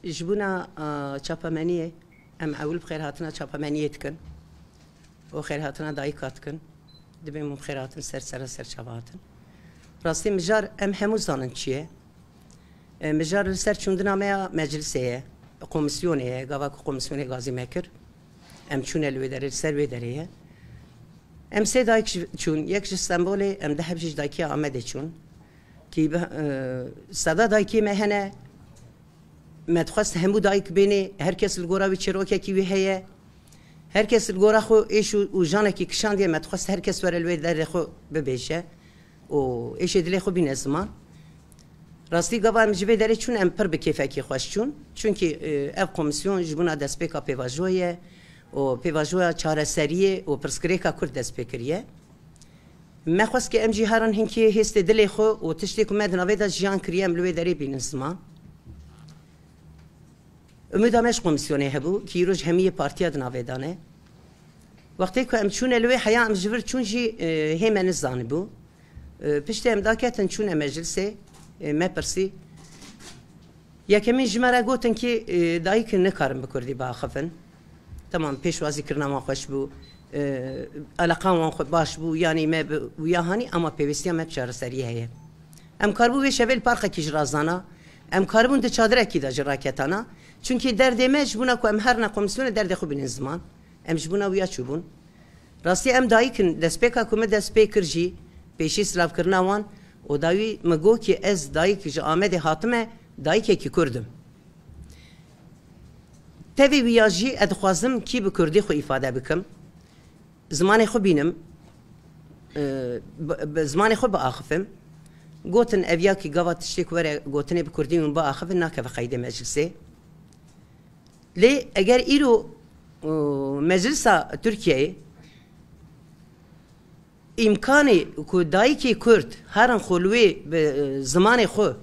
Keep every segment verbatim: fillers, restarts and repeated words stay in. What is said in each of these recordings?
Ji bona, a, çapemeniyê, em ewil bi xêrhatina çapemeniyê dikin û xêrhatina dayika dikin. Dibê min bi xêr hatin ser sera ser çava hatin. Rastî mijar em hemû zanin çi ye. E, mijar li ser çûndina me ya meclisê ye, komîsyonê ye, gava ku komîsyonê gazî me kir. Em çûne li wê derê, li ser wê derê ye. Em sê dayik ji, çûn, yek ji Stenbolê, em du heb jî ji dayikiya Amedê çûn. Kî bi, e, seda dayikê me hene, me dixwest hemû dayik bênê, her kes li gora wî çîrokekî wî heye. Her kes li gora xwe êş û, û janekî kişandiye, me dixwest her kes were li wê derê xwe bibêje û êşê dilê xwe bîne ziman. Rastî gava em ji vê derê çûn, em pir bi kêfekî xweş çûn. Çunkî, e, ev komîsyon ji bona destpêka pêvajoyê ye û pêvajoya çareseriyê û pirsgirêka Kurd dest pê kiriye. Me xwest ke em jî herin hinkê hêstê dilê xwe û tiştê ku me di navê de jiyan kiriye, em li wê derê bînin ziman. Umûda me ji komîsyonê hebû, kî îro ji hemiyê partiya di navê de ne. Wextê ku em çûne li wê heya, em ji vir çûn jî, e, hê me nizanibû. E, piştê em daketin çûne meclisê, e, me pirsî. Yekemîn ji me re gotin kî, e, dayik nikarin bi kurdî biaxivin. Temam, pêşwazîkirina wan xweş bû, e, eleqan wan xwe baş bû, yanî me bi wiya hanî, ama pêwîstiya me bi çareseriyê heye. Em karibû wê şevê li parkekî ji razana, em karibûn di çadirekî de ji raketana. Çunkî derdê me ji bona ku em herine komîsyonê derdê xwe bînin ziman. Em ji bona wiya çûbûn. Rastî em dayik in, destpêka ku min dest pê kir jî, pêşî silavkirina wan û dawî min got kî ez dayik ji Amedê hatime, dayikekî Kurd im. Tevî wiya jî ez dixwazim kî bi Kurdî xwe îfade bikim, zimanê xwe bînim, e, bi, bi zimanê xwe biaxifim. Gotin ev ya kî gava tiştê ku were gotinê bi Kurdî min biaxifin nakeve qeydê meclisê. Lê eger îro, e, meclisa Tirkiyeyê îmkanê ku dayikê Kurd herin xwe li wê bi, e, zimanê xwe,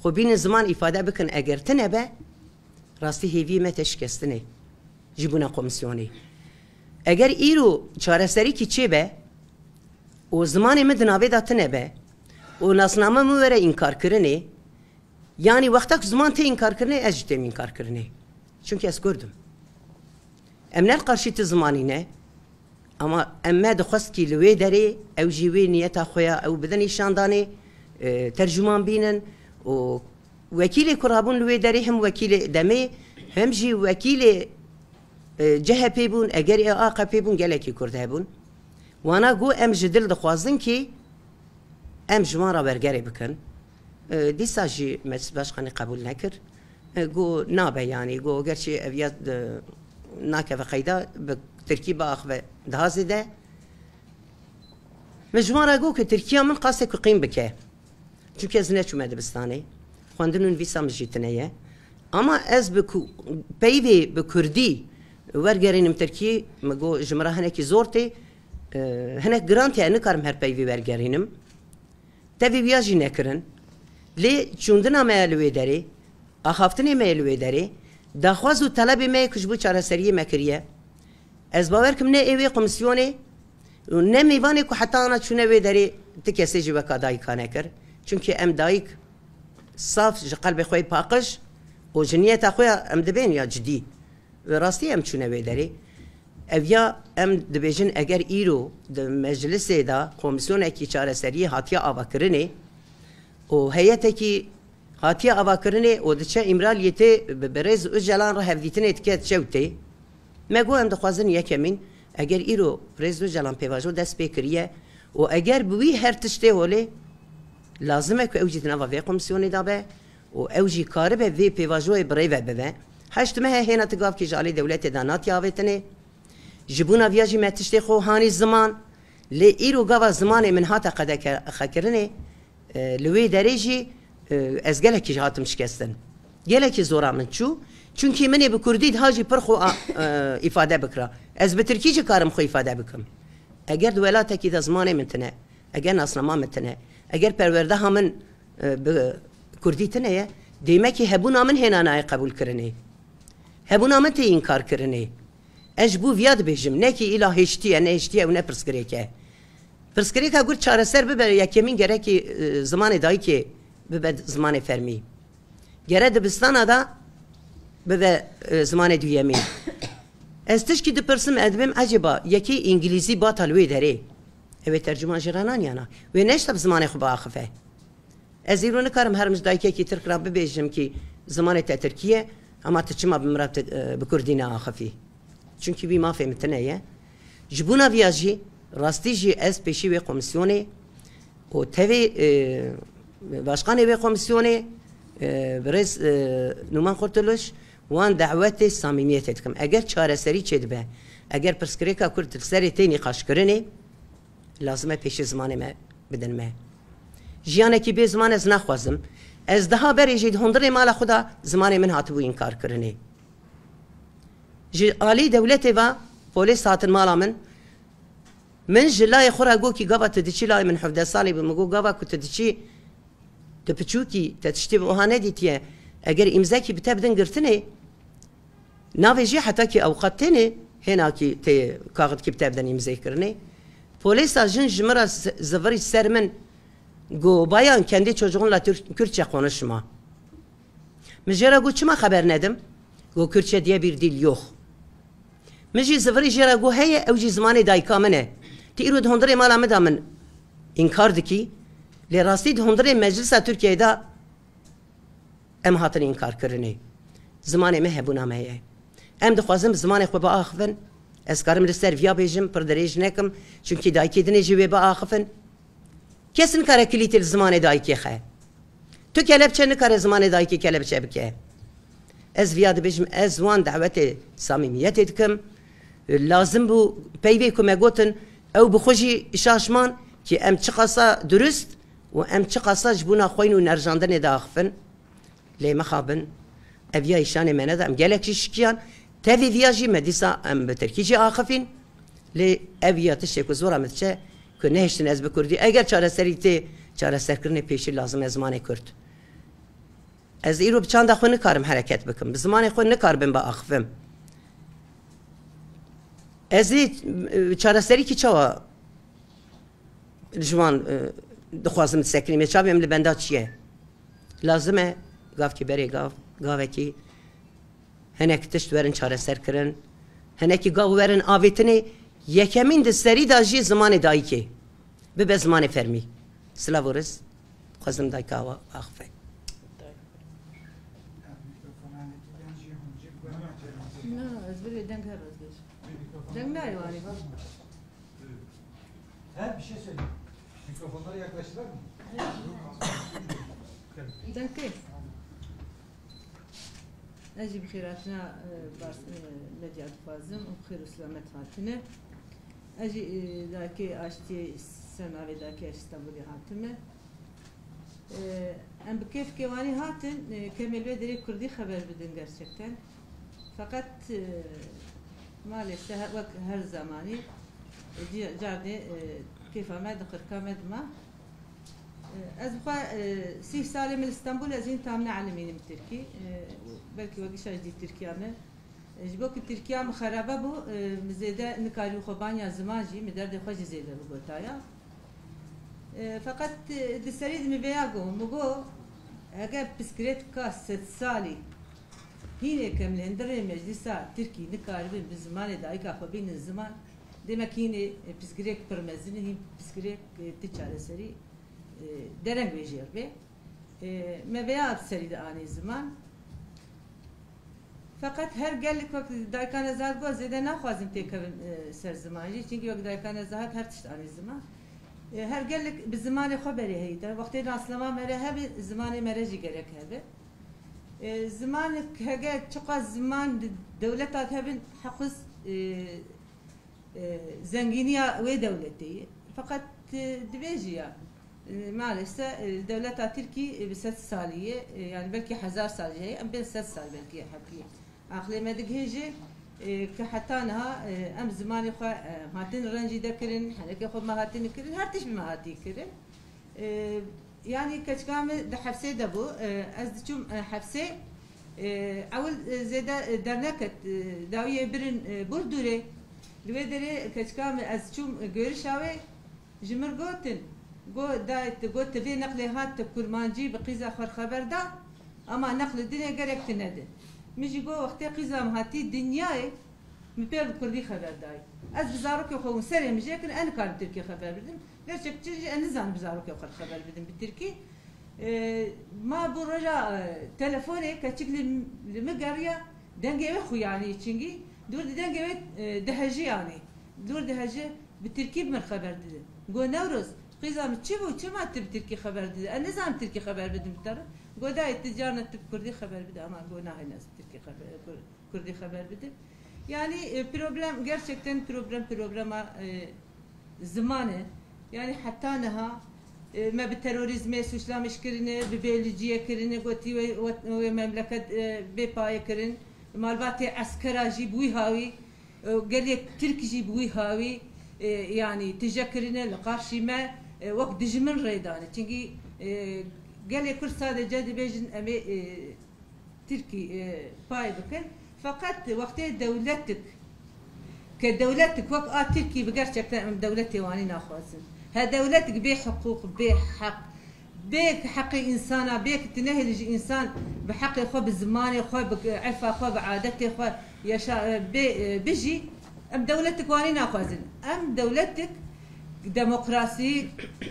xwe bînin ziman îfade bikin eger tine be, rastî hêviyê me tê şikestinê ji bona komîsyonê. Eger îro çareserîkî çêbe û zimanê min di navê de tine be û nasname min were înkarkirinê, yanî wexta ku ziman tê înkarkirinê, ez jî têm înkarkirinê. Çunkî ez Kurd im. Em ne li qarşî ti zimanî ne, ama em me dixwest kî li wê derê ew jî wê niyeta xwe ya ew bidin nîşandanê, e, tercûman bînin û wekîlê ku rabûn li wê derê hem wekîlê demê hem jî wekîlê, e, C H P bûn, eger ê A K P bûn, gelekî Kurd hebûn. Wana got em ji dil dixwazin kî em ji wan re wergerê bikin. E, dîsa jî Meclis Başkanî qebûl nekir. E, got nabe, yanî got gerçî ev ya, e, nakeve qeyda, bi tirkî biaxive daha zêde. Min ji wan re got ku tirkiya min qasê ku qîm bike. Çunke ez neçûme dibistanê. Xwendin û nivîsa min jî tune ye. Ama ez bi ku-, peyvê bi kurdî wergerînim tirkî, min got ji min re hinekî zor tê, e, hinek giran tê, ez nikarim her peyvê wergerînim. Tevî wiya jî nekirin. Lê çûndina me ya li wê derê, axaftinê me ya li wê derê, daxwaz û telebê me ye ku ji bo çareseriyê me kiriye. Ez bawer kim ne ê wê komîsyonê û ne mêvanê ku heta ana çûne wê derê ti kesê jî weka dayika nekir. Çunkî em dayik saf ji qelbê xwe yê paqij û ji niyeta xwe ya em dibên ya cidî. Bi rastî em çûne wê derê. Ev ya em dibêjin eger îro di meclisê de komîsyonekî çareseriyê hatiye avakirinê û heyetekî hatiye avakirinê û diçe Îmraliyê tê bi birêz Ocalan re hevdîtinê dike diçe û tê. Me got em dixwazin yekemîn, eger îro birêz Ocalan pêvajo dest pê kiriye û eger bi wî her tiştê holê, lazim e ku ew jî di nava vê komîsyonê de be û ew jî karibe vê pêvajoyê bi rê ve bibe. Heşt meh e hêna ti gavkî ji alî dewletê de natiye avêtinê. Ji bona viya jî me tiştê xwe hanî ziman. Lê îro gava zimanê min hate qedexekirinê, e, li wê derê jî, e, ez gelekî jî hatim şikestin. Gelekî zora min çû. Çunkî min ê bi kurdî daha jî pir xwe a-, e, îfade bikira. Ez bi tirkî jî karim xwe îfade bikim. Eger di welatekî de zimanê min tine, eger nasnama min tine, eger perwerdeha min, e, bi kurdî tine ye, dêmekî hebûna min hêna nayê qebûlkirinê. Hebûna min tê înkarkirinê. Ez ji bo viya dibêjim, ne kî îla hêştî ye, nehêştî ye û ne pirsgirêk e. Pirsgirêka gur çareser bibe, yekemîn gerekî, e, zimanê dayikê bibe zimanê fermî. Gere dibistana de Bibe, e, zimanê duyemîn. Ez tişkî dipirsim, ez dibêm, ecêba yekê îngilîzî bata li wê derê. Ew ê tercûman jê re naniyana. Wê neşta bi zimanê xwe biaxife. Ez îro nikarim herim ji dayikekî tirk re bibêjim kî zimanê te tirkî ye, hema tu çima bi min re ti-, e, bi kurdî neaxifî? Çunkî wî mafê min tune ye. Ji bona viya jî, rastî jî ez pêşî wê komîsyonê û tevê, e, başkanê wê komîsyonê, e, birêz, e, Numan Kurtuluş, wan dawetê samîmiyetê dikim. Eger çareserî çêdibe, eger pirsgirêka Kurd li serê tê nîqaşkirinê, lazim e pêşî zimanê me bidin me. Jiyanekî bê ziman ez naxwazim. Ez daha berê jî di hundirê mala xwe de zimanê min hatibû înkarkirinê. Ji alî dewletê ve polês hatin mala min. Min ji layê xwe re got kî gava tu diçî layê min hevdeh salî bû. Min got gava ku tu diçî, tu piçûkî, te tiştê bi wiha nedîtiye. Eger îmzekî bi te bidin girtinê, navê jî heta kî ewqat tênê, hêna kî tê kaxidkî bi te bidin îmzeykirinê. Polêsa jin ji min re z-, zivirî ser min, got, Bayan, kendi çocuğunla Türk-, Kürtçe konuşma. Min jê re got, çima xeber nedim? Got, Kürtçe diye bir dil yok. Min jî zivirî jê re got, heye, ew jî zimanê dayika min e. Tu îro di hundirê mala min de min înkar dikî, lê rastî di hundirê meclisa Tirkiyeyê de em hatin înkarkirinê. Zimanê me hebûna me ye. Em dixwazin bi zimanê xwe biaxivin. Ez karim li ser viya bêjim, pir dirêj nekim, çunkî dayikê dinê jî wê biaxivin. Kes nikare kilîtê li zimanê dayikê xe. Tu kelepçe nikare zimanê dayikê kelepçe bike. Ez viya dibêjim, ez wan dawetê samîmiyetê dikim. Lazim bû peyvê ku me gotin, ew bi xwe jî şaşman ki em çiqasa durust û em çiqasa ji bona xwîn û nerjandinê diaxifin. Lê mixabin, ev ya îşanê me neda, em gelek jî şikiyan. Tevî viya jî me dîsa em bi tirkî jî axifîn. Lê ev ya tiştê ku zora min diçe, ku nehiştin ez bi kurdî. Eger çareserî tê, çareserkirinê pêşî lazim e zimanê kurd. Ez îro bi çanda xwe nikarim hereket bikim. Bi zimanê xwe nikaribim biaxifim. Ez ê, e, çareserî kî çawa ji wan, e, dixwazim disekinîme? Çavê em li benda çi ye? Lazim e gavkî berê gav, gavekî hinek tişt werin çareserkirin, hinekî gav werin avêtinê. Yekemîn di serî de jî zimanê dayikê bibe zimanê fermî. Silav û riz, dixwazim dayika we axife. Na, ez birê deng her ez bêjim. Deng nayê warê. Her bir şey söyle. Mikrofonlara yaklaştılar mı? Deng tê. Ez jî bi xêrhatina, e, bars-, e, medya dixwazim û bi xêr û selamet hatine. Ez jî, e, dayikê Aştiyê, ser navê dayikê Aştî Stenbolê hatime. E, em bi kêfkê wanî hatin, e, kemê li wê derê kurdî xeber bidin gerçekten. Feqet, e, maalesef he-, wek her zemanî, e, ci-, cardê, e, kêfa me di qirka me dima. E, ez bi xwe, e, sîh salê min li Stenbol, ez hîn tam neelimînim tirkî. E, belkî we gişa jî dît tirkiya min. E, ji bo ku tirkiya min xerabe bû, e, min zêde nikarîbû xwe banya ziman jî, min derdê xwe jî zêde bigotaya. E, feqet, e, di serî de min vêya got, min got, heger piskirêtka sed salî hînê ke em li hundirê meclisa tirkî nikaribin bi zimanê dayika xwe bînin ziman, demek hînê, e, piskirêk pir mezin e, hîn piskirêk, e, ti çareserî, e, dereng wê jêr bê. E, me vêya serî de anî ziman. Feqet her gelek wek dayika Nezahat got, zêde naxwazin têkevin, e, ser ziman jî. Çimkî wek dayika Nezahat her tişt anî ziman. E, her gelek bi zimanê xwe berê heyî te. Wextê naslema me re hebe, zimanê me re jî gerek hebe. E, zimanek hege çiqas ziman di dewleta de hebin, heqûs, e, e, zengîniya wê dewletê ye. Feqet, e, divê jî ya, e, maalesef, e, dewleta Tirkî, e, bi sed salî ye, e, yani belkî hezar sal jî heye, em bên sed sal belkî hepî. Aqlê me digihêje, e, ke heta niha, e, em zimanê xwe, e, hatin rencîde kirin, henekê xwe me hatin kirin, her tişt bi me hatî kirin. E, yanî keçika min di hefsê de bû. E, ez diçûm, e, hefsê. E, ewil, e, zêde, e, derneket, e, dawiyê birin, e, Burdûrê. Li wê derê keçika min ez çûm, e, görişa wê, ji min gotin, got, dayê, tu got, tu vê neqlê hat, tu kurmancî bi qîza xwe xeber da, ama neqli dinê gerek tu nedi. Min jî got, wextê qîza min hatî dinyayê, min pê bi kurdî xeber dayî. Ez bi zarokê xwe hûn serê min jê kirin, ez nikarim tirkî xeber bidim. Gerçek çi jî ez nizanim bi zarokê xwe re xeber bidim bi tirkî. E, ma bû roja, e, telefonê keçik li, li min geriya, dengê wê xuyanî çingî, dûr di dengê wê, e, dihejî yanî. Dûr dihejî, bi tirkî bi min xeber dide. Got, Newroz, qîza min çi bû, çima tu bi tirkî xeber dide? Ez nizanim tirkî xeber bidim bi te re. Got, dayê, tu carna tu bi kurdî xeber bide, ama got, nahêne ez bi tirkî xeber, kur-, kurdî xeber bidim. Yani, e, problem, gerçekten problem, problema, e, ziman e. Yani heta niha, e, me bi terorîzmê suçlamiş kirine, bi bêliciyê kirine, gotî wê, wê, wê memleket, e, bê payê kirin. Malbatê eskera jî bi wî hawî, e, gelê Tirk jî bi wî hawî, e, yani tije kirine li qarşî me, e, wek dijmin rê dane. Çinkî, e, gelê Kurd sadece dibêjin em ê, e, Tirkî, e, pay bikin. Feqet wextê dewletik, ke dewletik wek a Tirkî bi gerçekten em dewletê wanî naxwazin. He dewletik bê hiqûq, bê heq, bê ki heqê însana, bê ki tu nehêlî ji însan bi heqê xwe, bi zimanê xwe, bi erfa xwe, bi adetê xwe yaşa, e, bê, e, bijî, em dewletik wanî naxwazin. Em dewletik demokrasî,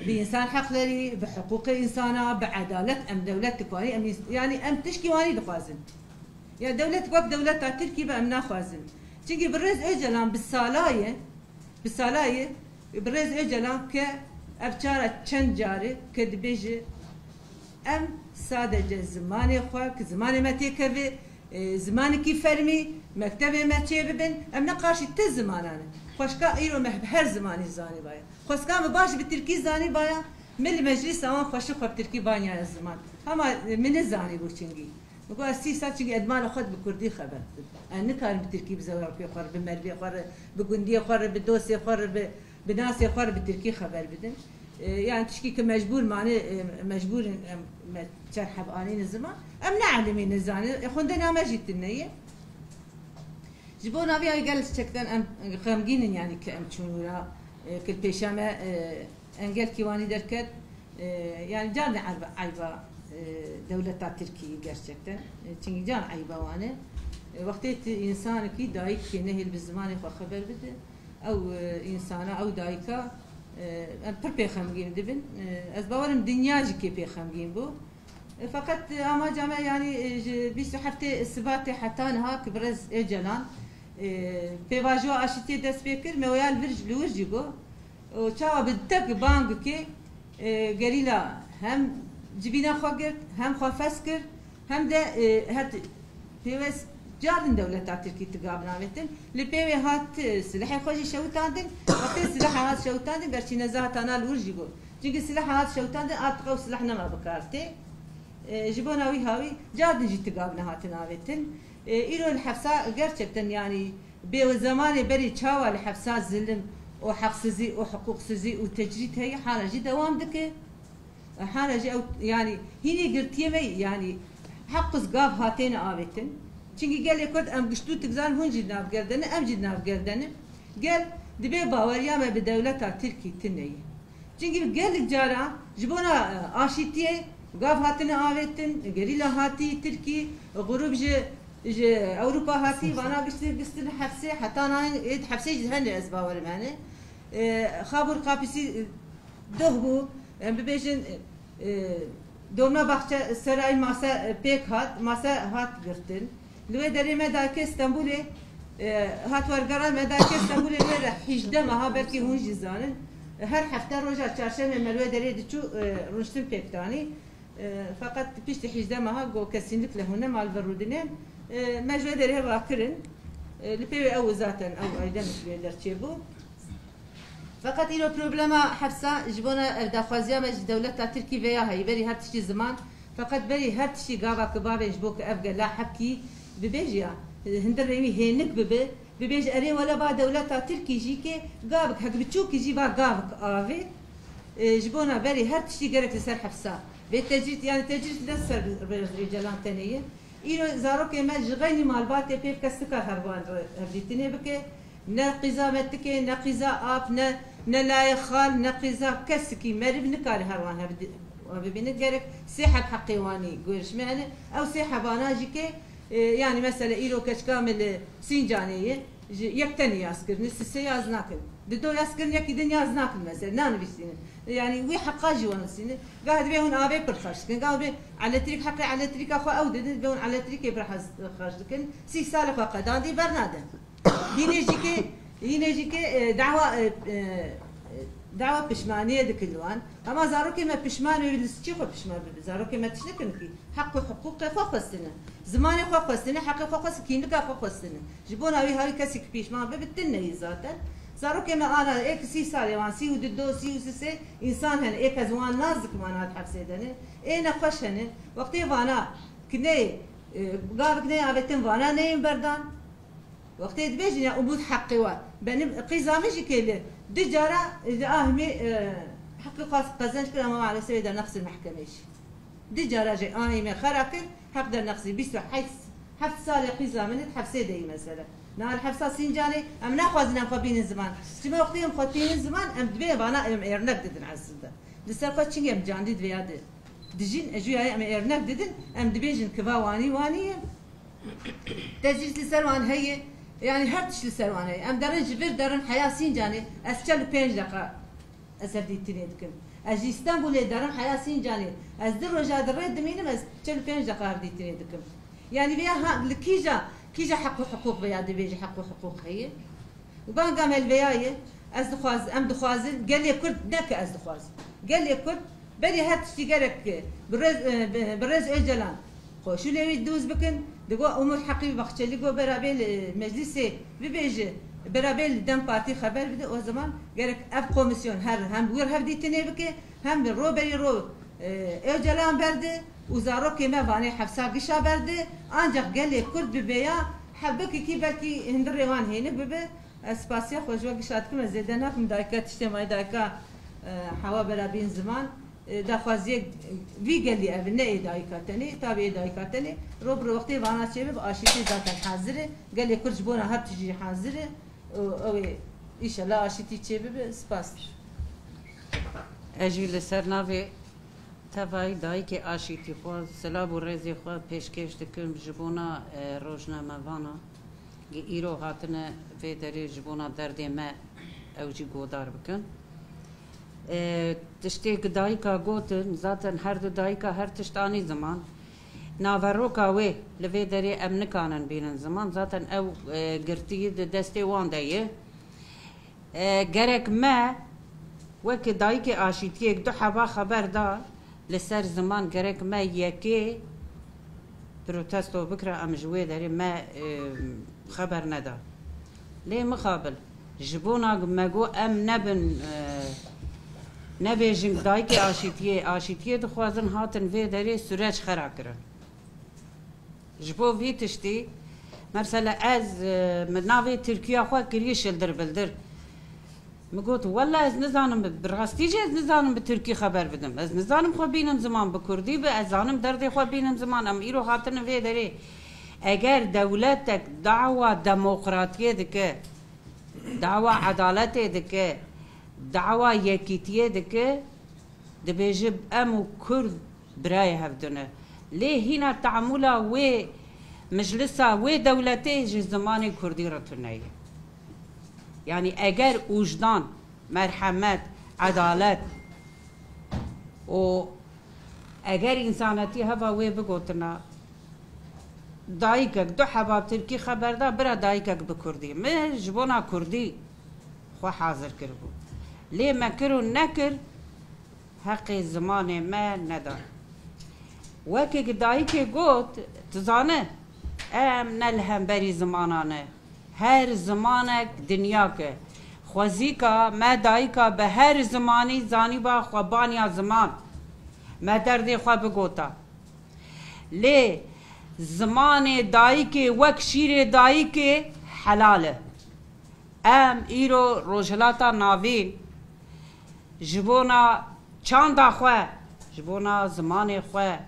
bi însan heqlerî, bi hiqûqê însana, bi edalet em dewlet dixwazin. Em îns-, yanî em tişkî wanî dixwazin. Ya dewlet wek dewleta Tirkî be em naxwazin. Çimkî birêz Ocalan bi sala ye, bi sala ye, birêz Ocalan ke ev çara çend carî ke dibêje, em sadece zimanê xwe, ki zimanê me têkeve, e, zimanekî fermî, mektebê me çêbibin, em ne qarşî ti zimanan in. Xweşka îro me bi her zimanî zanîbaya. Xweşka min baş bi tirkî zanîbaya, min li meclîsa wan xweşik xwe bi tirkî baniyaya ziman. Hema, e, min nizanîbû çingî. Min got, ez sî sal çingî ez mala xwe bi kurdî xeber didim. Ez nikarim bi tirkî bi zarokê xwe re, bi merivê xwe re, bi gundiyê xwe re, bi dostê xwe re, bi, bi nasê xwe re bi tirkî xeber bidim. E, yani tişkî ki mecbûr mane, e, mecbûr in, em, me çar heb anîne ziman. Em ne elimî nizanin, e, xwendina me jî tune ye. Ji bo navî ay gerçekten em xemgîn in, yani ki em çûn wira, e, ki pêşa me, e, engel kî wanî derket, e, yani can de eyba, eyba, e, dewleta Tirkî gerçekten. E, çingî can eyba wane. E, wextê tu însanekî dayikê nehêl bi zimanê xwe xeber bide, ew, e, însana, ew dayika, e, em pir pê xemgîn dibin. E, ez bawerim dinya jî kê pê xemgîn bû. E, feqet, e, amaca me, yanî, e, ji bîst û heftê Sibatê heta niha ki birêz Ocalan, e, pêvajoya aşîtiyê dest pê kir, me wêya li vir, li wir jî got. Û çawa bi tek bangikê, e, gerîla hem civîna xwe girt, hem xwe fes kir, hem de, e, her ti-, pêwest carin dewleta Tirkî tigav navêtin. Li pê wê hat, e, silehê xwe jî şewitandin. Wextê sileha hat şewitandin, gerçî neza hatana li wir jî got. Çimkî sileha hat şewitandin, artık ew silah nema bi kar tê. E, ji bona wî hawî, car din jî tigav nehatin avêtin. E, îro li hepsa gerçekten, yanî, bê zemanê berî çawa li hepsa zilim û heqsizî û hiqûqsizî û tecrîd heye, hala jî dewam dike. E, hala jî ew, yanî, hînî girtiyê me, yanî, heqûz gav hatêne avêtin. Çimkî gelê Kurd em giştû dizan, hûn jî di nav gerdene, em jî di nav gerdene. Gel, dibê baweriya me bi dewleta Tirkî tune ye. Çimkî gelek cara ji bona, e, aşîtiyê gav hatine avêtin, gerîla hatî Tirkî, grûp ji, ji Ewropa hatî, vana giştin, giştin hepsê, heta nayên, ê di hepsê jî hene, ez bawerim hene. E, Xabûr Qapîsî, e, doh bû, em bibêjin, e, Dolmabahçe Serayî mase, e, pêk hat, mase hat girtin. Li wê derê me dayikê Stenbolê, e, hat wergeran, me dayikê Stenbolê li wê re hîjdeh meha, belkî hûn jî zanin. E, her hefte roja çarşemê me li wê derê diçû, e, rûniştin pêk danî. E, feqet piştî hîjdeh meha got, kesînlikle hûn nema li vir rûdinên. E, me ji wê derê rakirin. E, li pê wê ew zaten ew aydem ji wê derçêbû. Feqet îro problema hepsa ji bona ev daxwaziya me ji dewleta Tirkî vêya heyî, berî her tiştî ziman, feqet berî her tiştî gava ki bavên ji bo ki ev gela hepkî bibêje ya, hindirê wî hênik bibe, bibêje erê wele va dewleta Tirkî jî ke gavik hek biçûkî jî va gavik avê, e, ji bona berî her tiştî gerek li ser hepsa bê tecrîd, yani tecrîd ne ser Rêz Ocalan tenê ye. Îro zarokê me ji xeynî malbatê pê bike, sika her wan re hevdîtinê bike. Ne qîza metikê, ne qîza ap, ne, ne layê xal, ne qîza kesikî meriv nikare her wan hevdi-, bibîne. Gerek sê heb heqê wanî guherişme hene. Ew sê hebana jî ke E, yani mesela îro keçika me li Sincanê ye, ji yek tenê yaz kirine, sisê yaz nakin. Dido yaz kirin, yekî din yaz nakin mesela, nanivîsînin. Yani wî heqa ji wan distînin. Gah divê hûn avê pir xerc dikin, gah divê elektrik, heqê elektrîka xwe ew didin, divê hûn elektrîkê pir hez-, xerc dikin. Sî salê xwe qedandî bernadin. Hînê jî ke, hînê jî ke, e, dawa, e, e, dawa pişmaniyê dikin li wan. Hema zarokê me pişman wê, li çi xwe pişman bibe? Zarokê me tişt nikin kî. Heq û hiqûqê xwe xwestine. Zimanê xwe xwestine, heqê xwe xwestine, kîmlika xwe xwestine. Ji bona wî hawî kesî ki pişman bibe, tune ye zaten. Zarokê me ana, ê ki sî salê wan, sî û du do, sî û sisê însan hene. Ê ez wan nas dikim, ana di hepsê de ne. Ê nexweş hene. Wextê vana ki neyê, e, gavik neyê avêtin, vana neyên berdan. Wextê dibêjin ya umûd heqê we. Benim qîza min jî kê li du cara, e, li Ahmê, e, heqê xwe qezenc kir, ama maalesef dernexistin mehkemê jî. Du cara jî anî me xera kir, heq dernexisî bîst û heft, heft salê qîza min di hepsê de yî mesela. Niha li hepsa Sincanê em naxwazin em xwe bînin ziman. Çima wextê em xwe tînin ziman, em dibê vana em êrnek didin eslinde. Li ser xwe çingê em candî di vêya de dijîn, e, jûyayê em ê êrnek didin, em dibêjin kiva wanî wanî ye. Tecrîs li ser wan heye, yani her tişt li ser wan heye. Em derin ji vir derin heya Sincanê, ez çel û pênc deqa ez hevdîtinê dikim. Ez ji Îstanbulê derim heya Sincanê, ez du roja di rê dimînim, ez çel û pênc deqa hevdîtinê dikim. Yani vêya ha, li kîja, kîja heq û hiqûq vêya dibêje heq û hiqûq heye? Û banga me li vêya ye, ez dixwaz-, em dixwazin, gelê Kurd, ne ki ez dixwazim. Gelê Kurd berî her tiştî gerek bi rêz, e, bi, bi rêz Ocalan koşûlê wî dûz bikin. Digo Umut Heqî Bahçelî go bera bê li meclîsê bibêje, bera bê li DEM Partî xeber bide. O zaman gerek ev komîsyon her hem wir hevdîtinê bike, hem li ro berî ro, e, Ocalan berde û zarokê me vanê hepsa gişa berde. Ancak gelê Kurd bi vêya hebikekî belkî hundirê wan hênik bibe. Ez spasiya xwe ji we gişa dikim, ez zêde nakim, dayika tiştê mayî, dayika, e, hewa bera bîn ziman, e, daxwaziyê vî gelî ev e, ne ê dayika tenê, tabî ê dayika tenê, ro bi ro wextê vana çêbe bi aşîtî zaten hazir e, gelê Kurd ji bona her tiştî hazir e, û ew ê îşela aşîtî çêbibe, spas. Ez jî li ser navê tevayî dayikê aşîtî xwe silav û rêzê xwe pêşkêş dikim ji bona, e, rojnamevana. Gi îro hatine vê derê ji bona derdê me ew jî godar bikin. E, tiştê gi dayika gotin, zaten her du dayika her tişt anî ziman. Naveroka wê li vê derê em nikanin bînin ziman. Zaten ew, e, girtî di destê wan de ye. E, gerek me weke dayikê aşîtiyê du heba xeber da li ser ziman, gerek me yekê protesto bikira, em ji wê derê me, e, xeber neda. Lê mixabil, ji bona me got em nebin, e, nebêjin dayikê aşîtiyê, aşîtiyê dixwazin, hatin vê derê süreç xera kirin. Ji bo vî tiştî, mesela ez, e, min navê Tirkiya xwe kiriye şildir bildir. Min got, wela ez nizanim, bi, bi rastî jî ez nizanim bi tirkî xeber bidim. Ez nizanim xwe bînim ziman, bi kurdî bi, ez zanim derdê xwe bînim ziman. Em îro hatine vê derê. Eger dewletek dawa demokratiyê dike, dawa edaletê dike, dawa yekîtiyê dike, dibêje em û kurd birayê hevdin e. Lê hîna teamûla wê meclisa wê dewletê ji zimanê kurdî re tune ye. Yanî eger ûjdan, merhemet, edalet û eger însanetî heva wê bigotina, dayikek du heba tirkî xeber da, bira dayikek bi kurdî. Min ji bona kurdî xwe hazir kiribû. Lê me kir û nekir, heqê zimanê me neda. Weke ki dayikê got, tu zane, em ne li hemberî zimana ne. Her zimanek dinyake. Xwezîka me dayika bi her zimanî zanîba xwe baniya ziman. Me derdê xwe bigota. Lê zimanê dayikê wek şîrê dayikê helal e. Em îro Rojhilata Navîn ji bona çanda xwe, ji bona zimanê xwe,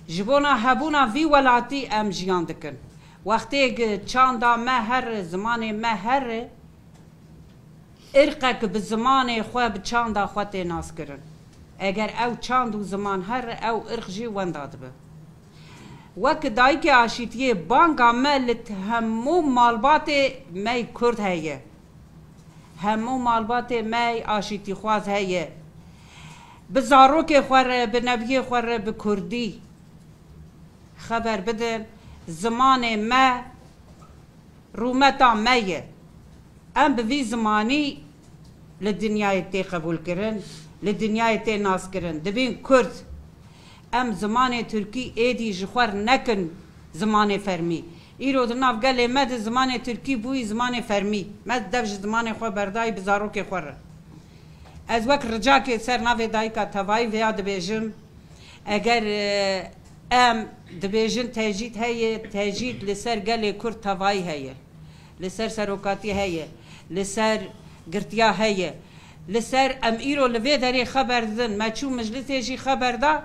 ji bona hebûna vî welatî em jiyan dikin. Wextê ki çanda me herre, zimanê me herre, irqek bi zimanê xwe, bi çanda xwe tê naskirin. Eger ew çand û ziman herre, ew irq jî wenda dibe. Wek dayikê aşîtiyê banga me li t-, hemû malbatê me yê Kurd heye. Hemû malbatê me yê aşîtîxwaz heye. Bi zarokê xwe re, bi neviyê xwe re, bi kurdî xeber bidin. Zimanê me rûmeta me ye. Em bi vî zimanî li dinyayê tê qebûlkirin, li dinyayê tê naskirin. Dibîn Kurd. Em zimanê Tirkî êdî ji xwe nekin zimanê fermî. Îro di nav gelê me de zimanê Tirkî bûyî zimanê fermî. Me dev ji zimanê xwe berdayî bi zarokê xwe re. Ez wek ricakê ser navê dayika tevayî vêya dibêjim, eger, e, em dibêjin tecrîd heye, tecrîd li ser gelê Kurd tevayî heye. Li ser serokatî heye. Li ser girtiya heye. Li ser em îro li vê derê xeber didin. Me çû meclisê jî xeber da.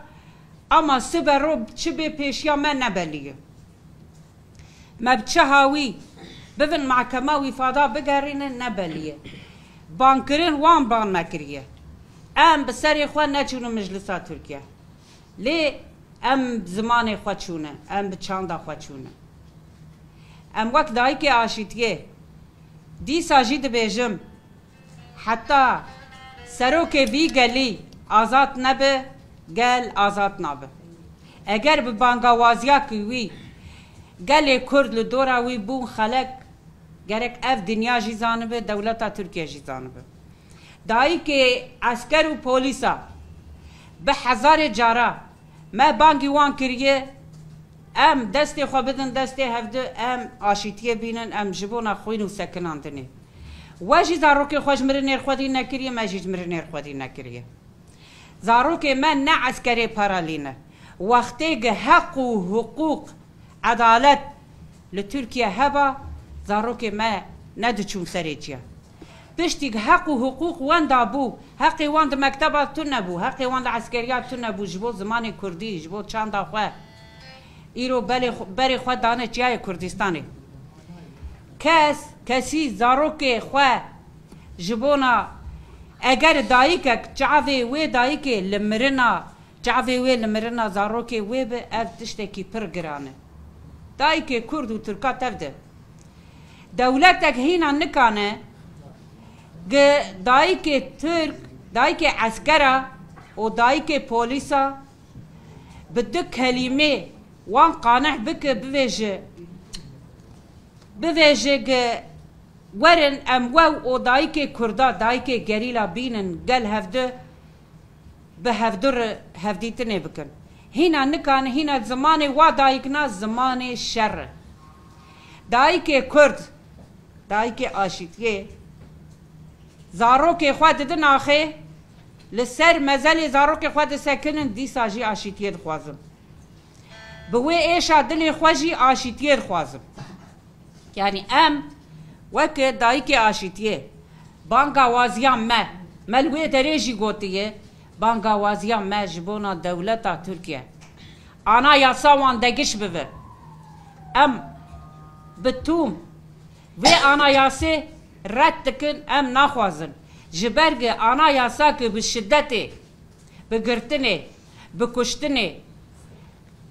Ama sibe ro çi bê pêşiya me ne belî ye. Me bi çi hawî bivin mahkema wî fada bigerînin ne belî ye. Bankirin wan ban nekiriye. Em bi serê xwe neçûne meclisa Tirkiye. Lê em zimanê xwe çûne, em bi çanda xwe çûne. Em wek dayikê aşîtiyê dîsa jî dibêjim, heta serokê vî gelî azad nebe, gel azad nabe. Eger bi bangawaziya ki wî gelê Kurd li dora wî bûn xelek, gerek ev dinya jî zanibe, dewleta Tirkiye jî zanibe. Dayikê esker û polîsa bi hezarê cara me bangî wan kiriye, em destê xwe bidin destê hevdu, em aşîtiyê bînin, em ji bona xwîn û sekinan dinê. We jî zarokê xwe ji mirinê xwedî nekiriye, me jî ji mirinê xwedî nekiriye. Zarokê me ne eskerê paralî ne. Wextê gi heq û hiqûq, edalet li Tirkiye heba, zarokê me nediçûn serê çiya. Piştî gi heq û hiqûq wenda bû, heqê wan di mekteba tune bû, heqê wan di eskeriya tune bû, ji bo zimanê kurdî, ji bo çanda xwe. Îro belê xwe, berê xwe dane çiyayê Kurdistanê. Kes, kesî zarokê xwe ji bona, eger dayikek çavê wê dayikê li mirina, çavê wê li mirina zarokê wê bi, ev tiştekî pir giran e. Dayikê Kurd û Tirka tev de. Dewletek hîna nikane gi dayikê Tirk, dayikê eskera û dayikê polîsa bi du kelîmê wan qaneh bike, bivêje, bivêje gi werin em we û dayikê Kurda, dayikê gerîla bînin gel hevdu, bi hevdu re hevdîtinê bikin. Hîna nikane, hîna zimanê wa dayikna zimanê şer e. Dayikê Kurd, dayikê aşîtiyê, zarokê xwe didin axê, li ser mezelê zarokê xwe disekinin, dîsa jî aşîtiyê dixwazin. Bi wê êşa dilê xwe jî aşîtiyê dixwazin. Yanî em weke dayikê aşîtiyê, bangawaziya me, me li wê derê jî gotiye, bangawaziya me ji bona dewleta Tirkiye, anayasa wan degiş bibe. Em bi tûm vê anayasê red dikin, em naxwazin. Ji ber gi anayasa ki bi şidetê, bi girtinê, bi kuştinê,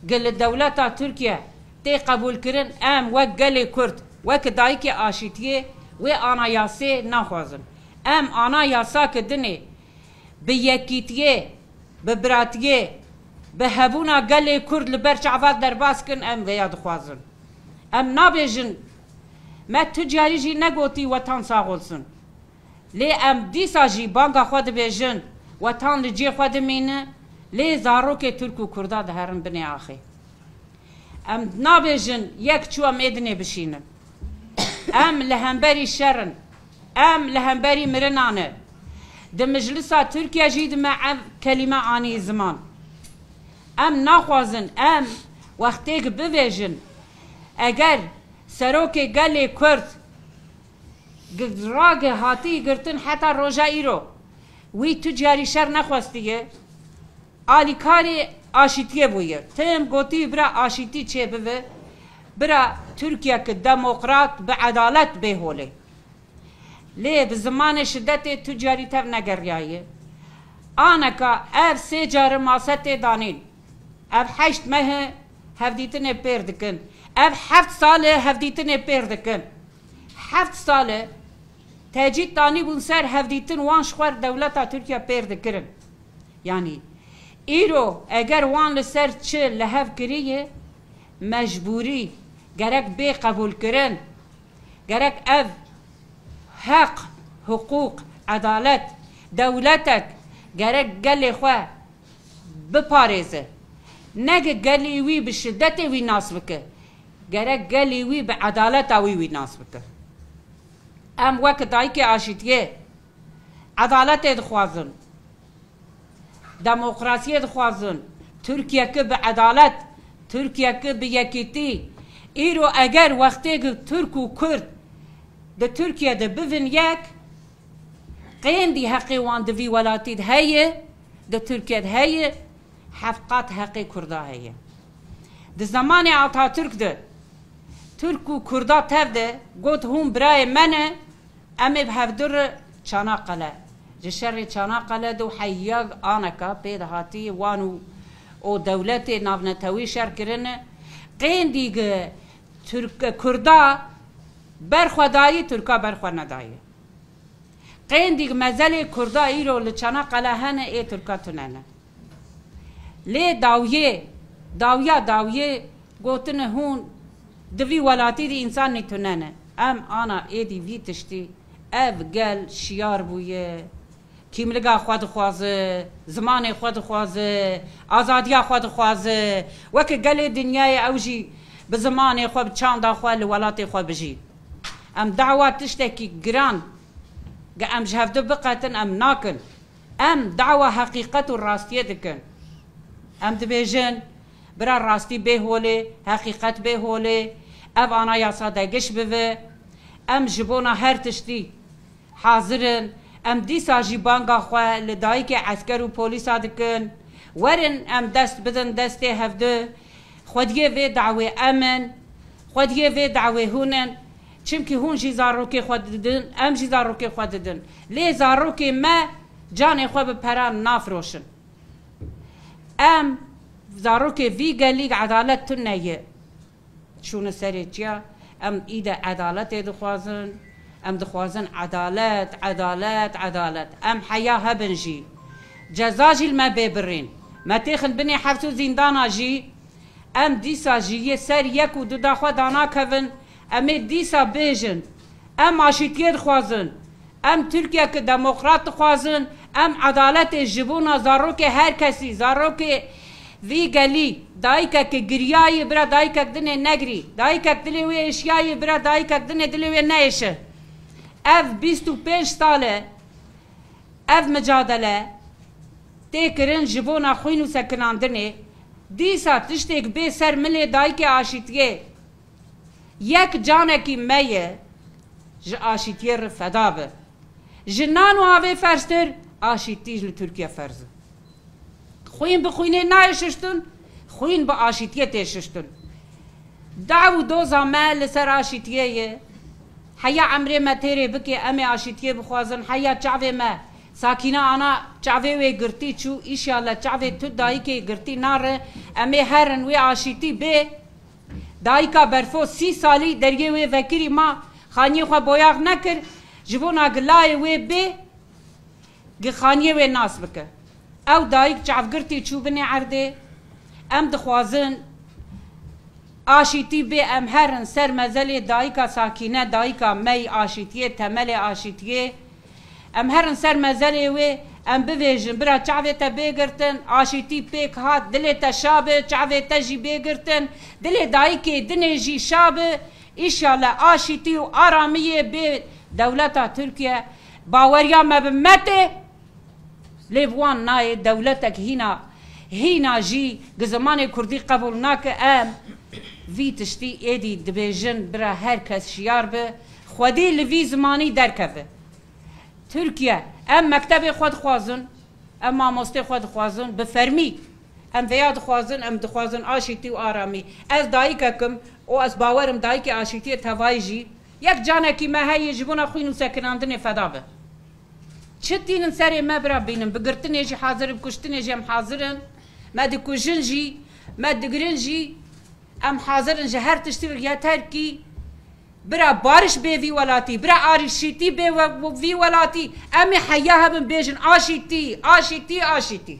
gi li dewleta Tirkiye tê qebûlkirin, em wek gelê Kurd, wek dayikê aşîtiyê wê anayasê naxwazin. Em anayasa ki dinê bi yekîtiyê, bi biratiyê, bi hebûna gelê Kurd li ber çava derbas kin, em vêya dixwazin. Em nabêjin, me tu carî jî negotî Wetan sağ olsun. Lê em dîsa jî banga xwe dibêjin, Wetan li cihê xwe dimîne, lê zarokê Tirk û Kurda diherin binê axê. Em nabêjin yek çû em ê dinê bişînin. Em li hemberî şer in. Em li hemberî mirinan e. Di meclisa Tirkiye jî di me ev kelîme anî ziman. Em naxwazin em wextêk bivêjin, eger serokê gelê Kurd Gi-, rage hatî girtin heta roja îro. Wî tu carî şer nexwestiye. Alîkarê aşîtiyê bûye. Tim gotî bira aşîtî çêbibe. Bira Tirkiyeke demokrat bi edalet bê holê. Lê bi zimanê şidetê tu carî tev negeriyaye. Aneka ev sê carî mase tê danîn. Ev heşt meh e, hevdîtinê pêr dikin. Ev heft sal e hevdîtinê pêr dikin. Heft sal e tecîd tanîbûn ser hevdîtin wan ji xwe dewleta Tirkiye pêr dikirin. Yanî îro eger wan li ser çi li hev kiriye, mecbûrî gerek bê qebûlkirin. Gerek ev heq, hiqûq, edalet, dewletek gerek gelê xwe biparêze. Ne ge gelî wî bi şidetê wî nas bike. Gerek gelî wî bi edaleta wî wî nas bike. Em wek dayikê aşîtiyê edaletê dixwazin. Demokrasiyê dixwazin. Tirkiyeke bi edalet, Tirkiyeke bi yekîtî. Îro eger wextê ku Tirk û Kurd di Tirkiye de bivin yek, qêndî heqê wan di vî welatî de heye, di Tirkiye de heye, heft qat heqê Kurda heye. Di zemanê Atatürk de Tirk û Kurda tev de got, hûn birayê me ne, em ê bi hevdu re Çanakkale. Ji şerê Çanakkale de û heya aneka pê de hatî wan û o dewletê navnetewî şer kirine. Qêndî gi Tirk, Kurda berxwe dayî, Tirka berxwe nedayî. Qêndî gi mezelê Kurda îro li Çanakkale hene ê Tirka tune ne. Lê dawiyê, dawiya dawiyê gotine hûn di vî welatî de însanî tune ne. Em ana êdî vî tiştî, ev gel şiyar bûye. Kîmliga xwe dixwaze, zimanê xwe dixwaze, azadiya xwe dixwaze. Weke gelê dinyayê ew jî bi zimanê xwe, bi çanda xwe li welatê xwe bijî. Em dawa tiştekî giran, ge em ji hevdu biqetin, em nakin. Em dawa heqîqet û rastiyê dikin. Em dibêjin, bira rastî bê holê, heqîqet bê holê, ev anayasa degiş bive. Em ji bona her tiştî hazir in. Em dîsa jî banga xwe li dayikê esker û polîsa dikin. Werin em dest bidin destê hevdu. Xwediyê vê dawê em in. Xwediyê vê dawê hûn in. Çimkî hûn jî zarokê xwe didin, em jî zarokê xwe didin. Lê zarokê me canê xwe bi peran nafroşin. Em zarokê vî gelî edalet tune ye. Çûne serê çiya, em îde edaletê dixwazin. Em dixwazin edalet, edalet, edalet. Em heya hebin jî. Ceza jî li me bê birîn. Me têxin binê hefs û zîndana jî. Em dîsa jî yê ser yek û du da xwe danakevin. Em ê dîsa bêjin. Em aşîtiyê dixwazin. Em Tirkiyeke demokrat dixwazin. Em edaletê ji bona zarokê her kesî, zarokê vî gelî, dayikeke giryayî, bira dayikek dinê negirî. Dayikek dilê wê êşiyayî, bira dayikek dinê dilê wê neêşe. Ev bîst û pênc sal e, ev micadele tê kirin ji bona xwîn û sekinandinê. Dîsa tiştêk bê ser milê dayikê aşîtiyê. Yek canekî me ye, ji aşîtiyê re feda be. Ji nan û avê ferztir, aşîtî ji li Tirkiye ferz e. Xwîn bi xwînê nayê şiştin, xwîn bi aşîtiyê tê şiştin. Daw û doza me li ser aşîtiyê ye. Heya emrê me têrê bike, em ê aşîtiyê bixwazin. Heya çavê me, Sakîne ana çavê wê girtî çû, îşallah çavê tu dayikê girtî nare, em ê herin wê aşîtî bê. Dayika Berfo sî salî deriyê wê vekirî ma, xaniyê xwe boyax nekir, ji bona gilayê wê bê, gi xaniyê wê nas bike. Ew dayik çavgirtî çû binê erdê. Em dixwazin aşîtî bê, em herin ser mezelê dayika Sakîne, dayika me yî aşîtiyê, temelê aşîtiyê. Em herin ser mezelê wê, em bivêjin, bira çavê te bê girtin, aşîtî pêk hat, dilê te şa bi, çavê te jî bê girtin, dilê dayikê dinê jî şa bi, îşallah aşîtî û aramiyê bê dewleta Tirkiye. Baweriya me bi me tê, lê bi wan nayê, dewletek hîna, hîna jî gi zimanê kurdî qebûl nake. Em vî tiştî êdî dibêjin, bira her kes şiyar bi, xwedî li vî zimanî derkeve. Tirkiye, em mektebê xwe dixwazin, em mamostê xwe dixwazin, bi fermî. Em vêya dixwazin, em dixwazin aşîtî û aramî. Ez dayikek im û ez bawer im dayikê aşîtiyê tevayî jî. Yek canekî me heye ji bona xwîn û sekinandinê feda be. Çi tînin serê me bira bînin, bi girtinê jî hazir in, bi kuştinê jî em hazir in. Me dikujin jî, me digirin jî. Em hazir in ji her tiştî ya terkî. Bira bariş bê vî welatî, bira arîşîtî bê we-, vî welatî. Em ê heya hebin bêjin aşîtî, aşîtî, aşîtî.